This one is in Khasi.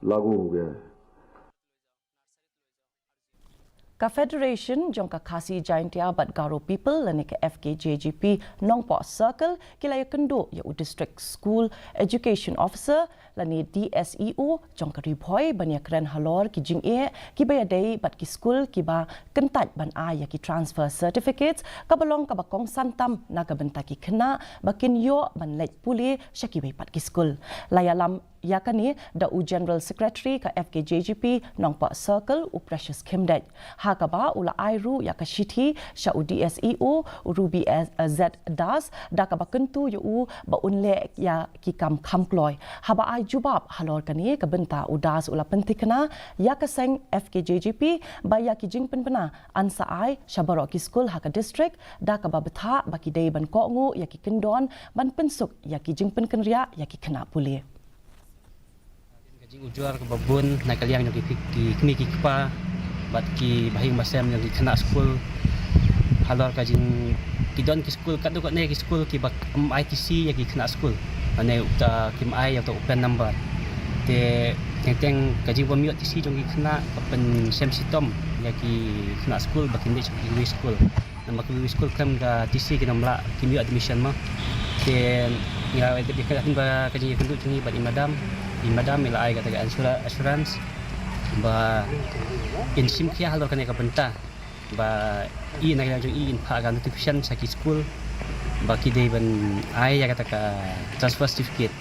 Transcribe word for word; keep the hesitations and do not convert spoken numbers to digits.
लागू हो गया है। Ka Federation jong ka Khasi Jaintia bad Garo People lane ka F K J G P Nongpoh Circle ki la ïakynduh ïa u District School Education Officer lane D S E O jong ka Ri Bhoi ban ïakren halor ki jingeh kiba ïadei bad ki skul kiba kyntait ban ai ïa ki transfer certificates kaba long kaba kongsan tam na ka bynta ki khynnah ba kin ïoh ban leit pule sha kiwei pat ki skul. La ïalam ïa kane da u General Secretary ka F K J G P Nongpoh Circle u Precious Khymdeit. Ha kaba u la ai ruh ïa ka shithi sha u D S E O u Ruby Z Das da kaba kyntu ïa u ba un leh ïa ki kam kham kloi. Haba ai jubab halor kane ka bynta u Das u la pynthikna ïa ka seng F K J G P ba ïa ki jingpynbna yn sa ai sha baroh ki skul ha ka district da kaba bthah ba ki dei ban kohnguh ïa ki kyndon ban pynsuk ïa ki jingpynkynriah ïa ki khynnah pule. Ka jingujor kaba bun na ka liang jong ki, ki kmie ki kpa bad ki bahaïing bahasem jong ki khynnah skul. Halor ka jing ki don ki skul katto katne ki skul kiba ym ai T C ïa ki khynnah skul. Lane uta kim ai ïa uta u PEN number. Te teng teng ka jingbym ïoh T C jong ki khynnah ka pynshem shitom ïa ki khynnah skul ba kin leit sha kiwei skul. Namar kiwei skul khlem ka T C kin ym lah, kim ïoh admission mo. Te nga ïa ka jingïakynduh jong ngi bad i madam, i madam i la ai kata ka assura- assurance ba in shim khia halor kane ka bynta ba i na ka liang jong i in phah ka notification sha ki skul ba ki dei ban ai ïa kata ka transfer certificate.